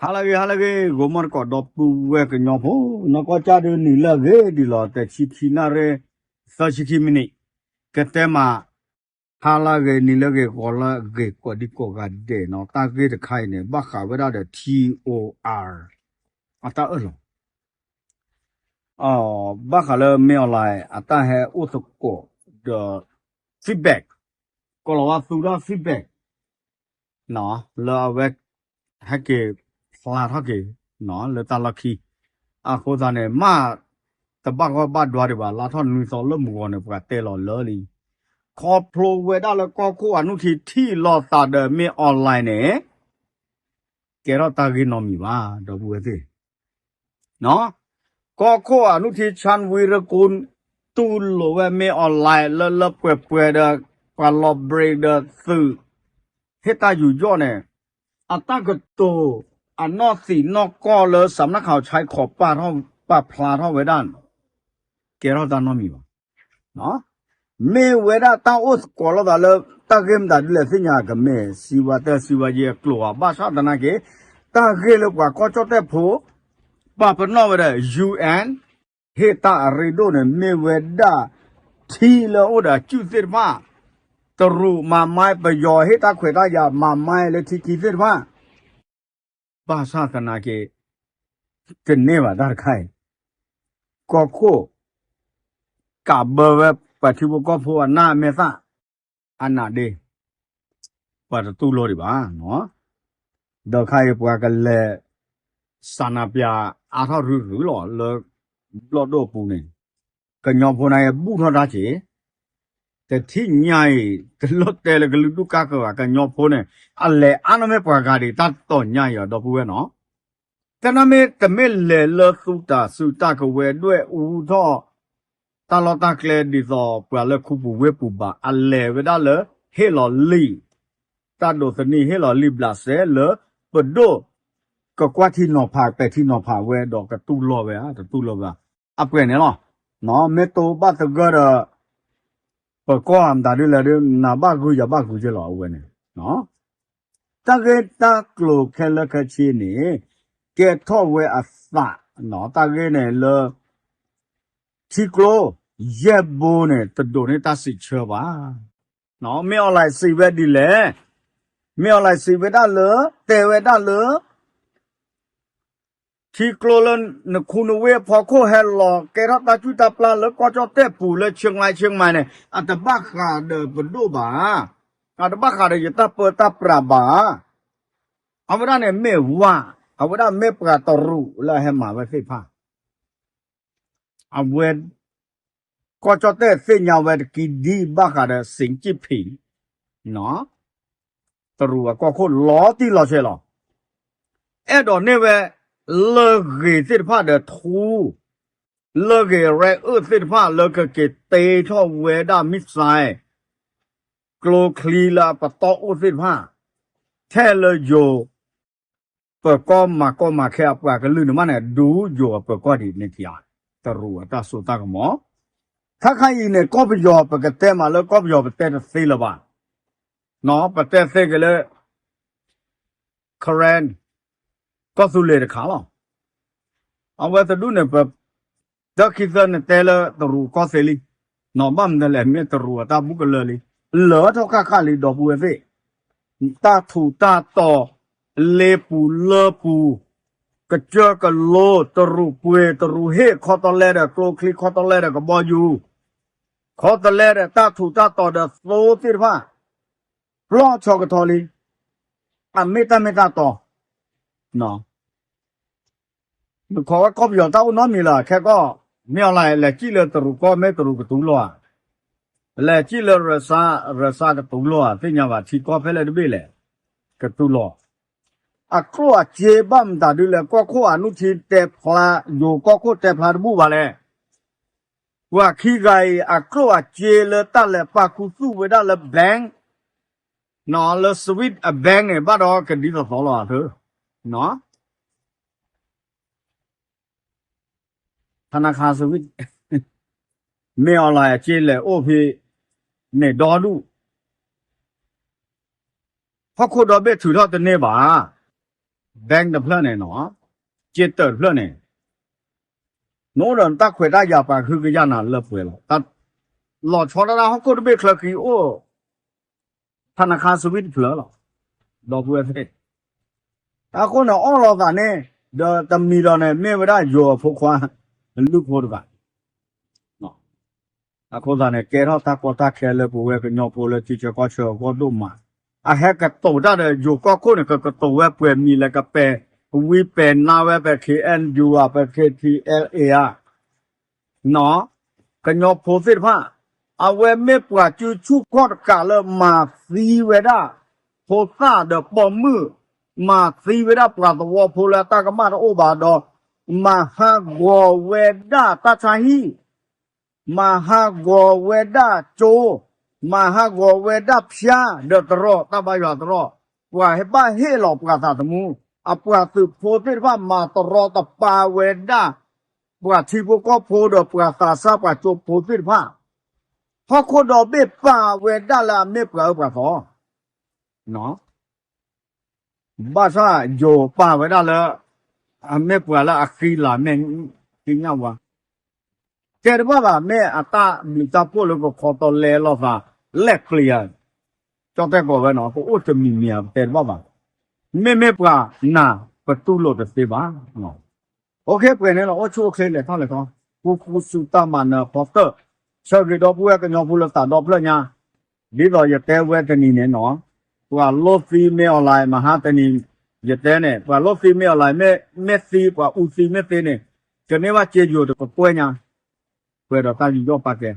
ဟါလၢအဂ့ၤ ဟါလၢအဂ့ၤ ဂီၤမီတကိးဒီပုၢ်ဝဲၢ်ကညီဖိ နီၢ်ကီၢ်ကၢ်ဒုးနံၤလၢအဂ့ၤဒ်လီၤ တဆံခံနၣ်ရံၣ် သၢဆံခံမံးနံး ကတဲမး ဟါလၢအဂ့ၤ နံၤလၢအဂ့ၤ ဂီၤလၢအဂ့ၤ ကိးဒံကိးဂၤဒဲးနီၤ တၢ်ဂ့ၢ်တခါအံၤန့ၣ် ဘၣ်ဃးဝဲဒၣ်ဒီး T O R အတၢ်အၢၣ်လီၤ ဘၣ်ဃးလၢ မင်းအောင်လှိုင် အတၢ်ဟဲအိၣ်သကိးဒီး feedback ကီၢ်လီၤဝါသူဒၣ် feedback လၢအဝဲ ဟဲက့ၤဖျါထီၣ်က့ၤ လၢတၢ်လီၢ်ခံ အဃိသတးန့ၣ် မ့ၢ်တဘၣ်ဂီၢ်ဘၣ်ဒွါဒံးဘၣ် လါထီၣ်နွံသီလၢမုၢ်ဂီၤန့ၣ် ပှၤတဲလီၤလၢလံ ခီဖျိဝဲဒၣ်လၢကီၢ်ခိၣ်အနုထံထံၣ်လိာ်သးဒီး မင်းအောင်လှိုင် န့ၣ် ကဲထီၣ်တၢ်ဂ့ၢ်နီတမံၤဘၣ် ဒီပုၢ်ဝဲၢ်သ့ၣ် ကီၢ်ခိၣ်အနုထံ ဆၣ်ဝံရကူၣ် တူၢ်လိာ်ဝဲ မင်းအောင်လှိုင် လၢလၢပှဲၤပှဲၤဒီး ပှၤလီၤ break ဒီးသုး ဟ့ၣ်တၢ်ယူးယီၣ်န့ၣ် အတၢ်ကတိၤ အနီၢ်သံးနီၢ်ကီၢ်လၢ စးမနၣ်ခးဆဲးခီး ပာ်ဖျါထီၣ်ဝဲဒၣ်န့ၣ် ကဲထီၣ်တၢ်နီတမံၤဘၣ် မ့ၢ်ဝဲဒၣ်တၢ်အိၣ်သကိးလိာ်သးလၢ တၢ်ဂ့ၢ်မတၤဒ်လဲၣ်သ့ၣ်ညါ ကမ့ၢ်စံးဝဲတၢ်စံးဝဲယဲအကျိာ်ဘၣ် ဘၣ်ဆၣ်သနာ်က့ တၢ်ဂ့ၢ်လၢပှၤကီၢ်ကၠီၣ်တဲၣ်ဖိ ပာ်ပနီၣ်ဝဲဒီး UN ဟ့ၣ်တၢ်အရ့ဒိၣ်န့ၣ် မ့ၢ်ဝဲဒၣ် ထံလၢအိၣ်ဒီးအစုၣ်သ့ၣ်တဖၣ် တရူးမၤမါ ပယီၤဟ့ၣ်တၢ်ခွဲးတၢ်ယာ်မၤမါလၢထံခံသ့ၣ်တဖၣ် ဘၣ်ဆၣ်သနာ်က့ တန့ၢ်ဘၣ်တၢ်တခါအံၤ ကီၢ်ခိၣ် ကးဘၢဝဲပှၤထံဖိကီၢ်ဖိအနၢ်မဲာ်သၣ် အနးဒ့ ပှၤတတူၢ်လိာ်ဒံးဘၣ် ဒီးခါအံၤပှၤကလဲၤ ဆန္ဒပြ အါထီၣ်ရုၢ်ရုၢ်လီၤ လၢဘျီၣ်ဒိၣ်အပူၤန့ၣ် ကညီဖိန့ၣ် ဘူၣ်ထီၣ်တၢ်က့ၤ တထံၣ်ညါအံၤ တလိၣ်တဲလၢကလုာ်ဒူၣ်ကါကၢၤဘၣ် ကညီဖိန့ၣ် အလဲၤအါနီၢ်မ့ၢ်ပှၤဂၤဒံး တၢ်တီၤညါအံၤ ဒီပုၢ်ဝဲၢ်နီၤ တၢ်နၢ်မ့ၢ်တမ့ၢ်လဲၤလၢသူတၢ်စုတၢ်ကဝဲၤဒွဲၣ်အူထီၣ် တၢ်လီၢ်တၢ်ကျဲဒ်သိးပှၤလၢခူပူၤဝ့ၢ်ပူၤဘၣ် အလဲၤဝဲဒၣ်လၢ ဟ့ၣ်လီၤလံာ် တၢ်ဒိးသန့ၤဟ့ၣ်လီၤလံာ်ဘျးစဲလၢ ပဒိၣ် ကကွၢ်ထံနီၤဖးပဲာ်ထံနီၤဖးဝဲဒီးကတူၢ်လိာ်ဝဲ တတူၢ်လိာ်ဝဲ အပှဲၤန့ၣ်လီၤ. မ့ၢ်တိဘၣ်သဂၢၢ်ဒီး ပကီၢ်အမတၤဒ်လဲၣ်ဒီး နၤဘၣ်ဂုာ်ယၤဘၣ်ဂုာ်က့လီၤ အဝဲန့ၣ် တၢ်ဂ့ၢ်တၢ်ကျိၤခဲလၢာ်ခဲဆ့န့ၣ် ကဲထီၣ်ဝဲအသး တၢ်ဂ့ၢ်န့ၣ်လၢ ထံကျိ ယဲၢ်ဘိန့ၣ် တဒိးန့ၢ်တၢ်စံးဆၢဘၣ်. မ့ၢ်အီၤလဲၤစံးဝဲဒ်လဲၣ်, မ့ၢ်အီၤလဲၤစံးဝဲဒၣ်လၢ တဲဝဲဒၣ်လၢ ထံကျိလၢနခူနဝ့ၢ်အဖီခိၣ်ဟဲလီၤ ကဲထီၣ်တၢ်စုၣ်တၢ်ပျၢ်လၢကီၢ်ကၠီၣ်တဲၣ်ပူၤလၢ ဆ့ၣ်မါဆ့ၣ်မါန့ၣ် အတဘၣ်ဃးဒီးပဒိၣ်ဘၣ်, အတဘၣ်ဃးဒီးယတၢ်ပၢတၢ်ပြးဘၣ်. အဝဲဒၣ်န့ၣ်မ့ၢ်ဝး, အဝဲဒၣ်မ့ၢ်ပှၤတရူးလၢအဟဲမၤဝဲသ့ၣ်တဖၣ် အဝဲ ကီၢ်ကၠီၣ်တဲၣ်သ့ၣ်ညါဝဲတကံဒံဘၣ်ဃးဒီး စ့ၣ်ကံၣ်ဖံး တရူးအကီၢ်ခိၣ်လီၤတံၢ်လီၤဆဲးလီၤ. အဲၣ်ဒိးန့ၢ်ဝဲ လၢၢ်ဂ့ၤသ့ၣ်တဖၣ်ဒီးထူ, လၢၢ်ဂ့ၤရဲၣ်အၢၣ်သ့ၣ်တဖၣ်လၢကက့ၤတ့ထီၣ်ဝဲဒၣ် missile ကျိချံလၢအပတီၢ်အိၣ်သ့ၣ်တဖၣ်, ထဲလၢယိၤ ပၢၤကီၢ်မၤကီၢ်မၤခဲအပှၤကလုာ်န့ၣ်မးန့ၣ် ဒုးယိၤအပၢၤကီၢ်ဒ်န့ၣ်ထံၣ်ဧါ, တရူးအတၢ်စိတၢ်ကမီၤ. ခါခါအံၤန့ၣ် ကီၢ်ပယီၤပကတဲမးလၢကီၢ်ပယီၤပတဲတသ့လၢၤဘၣ်. ပတဲသ့က့ၤလၢ Karen ကီၢ်သူလ့ၤတခါလီၤ. အဝဲတဒူၣ်န့ၣ် ပ တၢ်ခံသၢန့ၣ်တဲလၢတရူးကီၢ်သ့လံ. ဘၣ်မနုၤလဲၣ် မ့ၢ်တရူးအတၢ်ဘူၣ်ကလၢာ်လံ. လၢထီၣ်ခါခါလံ ဒီပုၢ်ဝဲၢ်သ့ၣ်, တၢ်ထူးတၢ်တီၤ လ့ပူၤလၢပူၤ, ကစၢၢ်ကလိ တရူးပှ့ၤ တရူးဟ့ၣ် ခီတလဲဒီးကျိချံ ခီတလဲဒီးကဘီယူၤ, ခီတလဲဒီးတၢ်ထူးတၢ်တီၤဒီးသိသ့ၣ်တဖၣ် ပျီၢ်ဆီကထီလံ. အမ့ၢ်တၢ်မ့ၢ်တၢ်တီ နခိးဝဲကီၢ်ပယီၤတၢ်အိၣ်နီတမံၤလၢာ် ခဲကီၢ်, မ့ၢ်အီၤလၢ လဲၤစံၣ်လၢတရူးကီၢ် မ့ၢ်တရူးကတူၢ်လိာ်ဧါ, လဲၤစံၣ်လၢရၢစါ ရၢစါကတူၢ်လိာ်ဧါ, သ့ၣ်ညါဘၣ် ထံကီၢ်ဖဲလဲၣ်တဘ့ၣ်လဲၣ် ကတူၢ်လိာ်. အကျိၣ်အစ့ဘၣ်မတၤဒ်လဲၣ် ကီၢ်ခိၣ်အနုထံတဲဖျါ ယိၤကီၢ်ခိၣ်တဲဖျါတဘူၣ်ဘၣ်လဲၣ်. ပှၤခံဂၤအံၤ အကျိၣ်အစ့လၢတၢ်လဲၤပာ်ခူသူၣ်ဝဲဒၣ်လၢ bank လၢ Swiss အ bank န့ၣ် ဘၣ်ဒီးကဒ်သိးသိးလီၤအသၢ ထနခါ Swiss မ့ၢ်အီၤလၢအစ့လဲၤအိၣ်ဖဲန့ၣ်ဒီဒူၣ် ဟီၣ်ခိၣ်ဒီဘ့ၣ်ထုးထီၣ်တန့ၢ်ဘၣ်. bank တဖျၢၣ်န့ၣ်နီၤ, က့တၢးတဖျၢၣ်န့ၣ်, နအိၣ်ဒီးနတၢ်ခွဲးတၢ်ယာ် ပှၤဟုကယာ်နၤလၢပှဲၤလီၤ. လီၤဆီဒၣ်တၢ် ဟီၣ်ခိၣ်တဘ့ၣ်ချၢခံအိၣ် ထနခါစဝံတဖျၢၣ်လီၤ. ဒီပုၢ်ဝဲၢ်သ့ၣ်, အဃိန့ၣ် အီၣ်လိာ်သးန့ၣ် ဒီးတမံၤဒီးန့ၣ် မ့ၢ်ဝဲဒၣ်ယိၤအဖိခွါ လုၢ်ဖိတဂၤ အဃိသတးန့ၣ် ကဲထီၣ်တၢ်ကီတၢ်ခဲလၢပဝဲကညီဖိလၢထံဆၢကီၢ်ဆၢအဂီၢ်ဒိၣ်မး. အဟဲကတိၤတၢ်ဒီးယိၤကီၢ်ခိၣ်န့ၣ် ကကတိၤဝဲပှဲၤမံၤလၢကပဲာ်ဝံပဲာ်နါဝဲ ပ K N U ဧါ ပ K T L A ဧါ ကညီဖိသ့ၣ်တဖၣ်, အဝဲမ့ၢ်ပှၤစုဆူၣ်ခီၣ်တကးလၢမၤသံဝဲဒၣ် ဖိသၣ်ဒီးပိာ်မုၣ်, မၤသံဝဲဒၣ်ပှၤသဝီဖိလၢတၢ်ကမၣ်တအိၣ်ဘၣ်ဒီး မၤဟးဂီၤဝဲဒၣ်တၢ်ဆါဟံၣ်, မၤဟးဂီၤဝဲဒၣ်ကၠိ, မၤဟးဂီၤဝဲဒၣ်ဖၠါဒီးတရီး တၢ်ဘါယွၤတရီး, ပှၤဘၣ်ဟ့ၣ်လီၤပှၤသးသမူ, အပှၤသုးဖိသ့ၣ်တဖၣ် မၤတရီတပါဝဲဒၣ် ပှၤထံဖိကီၢ်ဖိဒီးပှၤသးစၢ်ပှၤကၠိဖိသ့ၣ်တဖၣ်, ဟီၣ်ခိၣ်ဒီဘ့ၣ်ပာ်ဝဲဒၣ်လၢအမ့ၢ်ပှၤအၢပှၤသီ ဘၣ်ဆၣ်ယိၤပာ်ဝဲဒၣ်လၢ အမ့ၢ်ပှၤလၢအဃံလၤမဲာ်သ့ၣ်ညါဝဲ, တဲတဘၣ်ဘၣ် မ့ၢ်အတၢ်ဘျုးတၢ်ဖှိၣ်လၢကခီတီလဲလိာ်သး လဲၣ်ကျံၤဧါ, ကၠီတဲကိးဝဲနီၤ ကအိၣ်တမံၤမံၤဧါ တဲတဘၣ်ဘၣ်, မ့မ့ၢ်ပှၤနာ်ပတူၢ်လိာ်တသ့ဘၣ် အိၣ်ခ့ပှဲၤန့ၣ်လီၤ အိၣ်ဆူၣ်အိၣ်ချ့လဲၤထီၣ်လဲၤထီ, ဃူဃူစူၤတၢ်မၤနၢၤအဖီတၢၣ်, ဆၢဂ့ၤဒီပုၢ်ဝဲၢ်ကညီဖိလၢသးဒီဖျၢၣ်ညါ, ဒ်သိးယတဲဝဲတနံၤန့ၣ်နီၤ, ပှၤလိၣ်သံမ့ၢ် online မဟါတနံၤ, ယတဲန့ၣ် ပှၤလိၣ်သံမ့ၢ် online မ့ၢ်သံ ပှၤအူသံမ့ၢ်သ့န့ၣ်, ကန့ၢ်ဘၣ်စ့ယိၤတကကွဲၢ်ညါ, ပှဲၤဒီးတၢ်ယူးယီၣ်ပာ်ကဲ